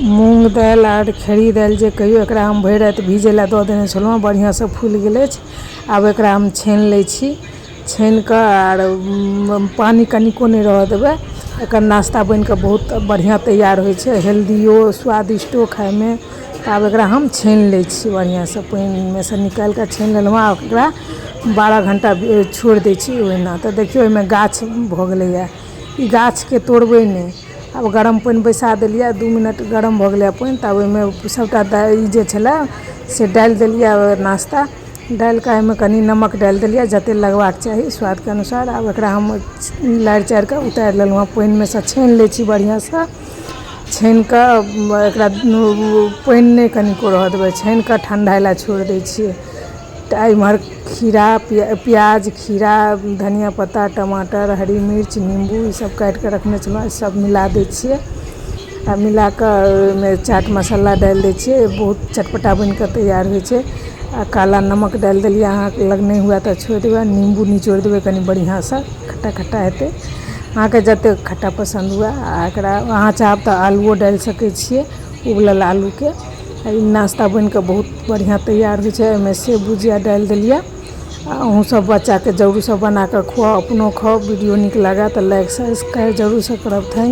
मूँग दालि आर खेरही दालि जे कहियौ, एकरा हम भरि राति भिजै लए दऽ देने छलहुँ। बढ़िआँसँ फुलि गेल अछि। आब एकरा हम छानि लै छी। छानि कऽ आर पानि कनिको नहि रहऽ देबै। एकर नाश्ता बनि कऽ बहुत बढ़िआँ तैयार होइ छै, हेल्दियो, स्वादिष्टो खाइमे। तऽ आब एकरा हम छानि लै छी। बढ़िआँसँ पानिमे सँ निकालि कऽ छानि लेलहुँ आ ओकरा 12 घण्टा छोड़ि दै छी ओहिना। तऽ देखियौ, एहिमे गाछ भऽ गेलैए। ई गाछके तोड़बै नहि। आब गरम पानि बैसा देलियै। 2 मिनट गरम भऽ गेलै पानि, तऽ ओहिमे सभटा ई जे छलै से डालि देलियै। नाश्ता डालि कऽ एहिमे कनि नमक डालि देलियै, जतेक लगबाक चाही स्वादके अनुसार। आब एकरा हम लारि चारि कऽ उतारि लेलहुँ हँ। पानिमे सँ छानि लै छी। बढ़िआँसँ छानि कऽ एकरा पानि नहि कनिको रहऽ देबै। छानि कऽ ठण्डाइ लए छोड़ि दै छियै। तऽ एम्हर खीरा, प्याज, खीरा, धनिया पत्ता, टमाटर, हरी मिर्च, निम्बू, ईसब काटिकऽ रखने छलहुँ, सब मिला दै छियै आ मिला कऽ ओहिमे चाट मसाला डालि दै छियै। बहुत चटपटा बनि कऽ तैयार होइ छै। आ काला नमक डालि देलियै। अहाँके लग नहि हुए तऽ छोड़ि देबै। निम्बू निचोड़ि देबै कनि, बढ़िआँसँ खट्टा खट्टा हेतै, अहाँके जतेक खट्टा पसन्द हुए। आ एकरा अहाँ चाहब तऽ आलुओ डालि सकै छियै, उबलल आलूके। ई नाश्ता बनि कऽ बहुत बढ़िआँ तैयार होइ छै। एहिमे सेब भुजिया डालि देलियै। आ अहूँसभ बच्चाके जरूरसँ बना कऽ खुआउ, अपनो खाउ। वीडियो नीक लागए तऽ लाइक, सब्सक्राइब जरूरसँ करब। Thank.